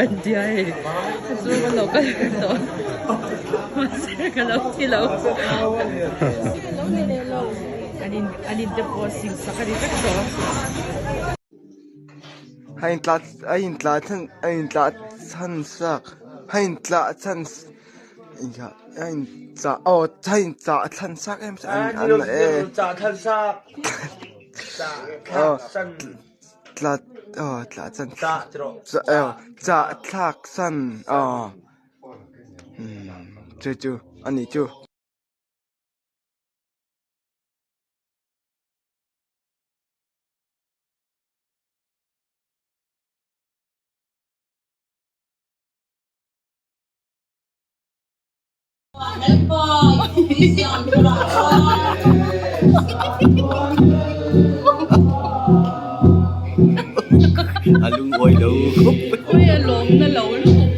an tia hei a chhung a lo kal tawh mahse ka lo thi lo an in an in te pawh sing sak a ni vek tawh. A intlah a intlah chhan a intlah chhan sak a intlah chhan a inchah aw a inchah thlan sak em tla aw tla chan chah thlak san aw chu chu a nih chu. A lungawi lo khawp. Ui a lawm na lo lutuk.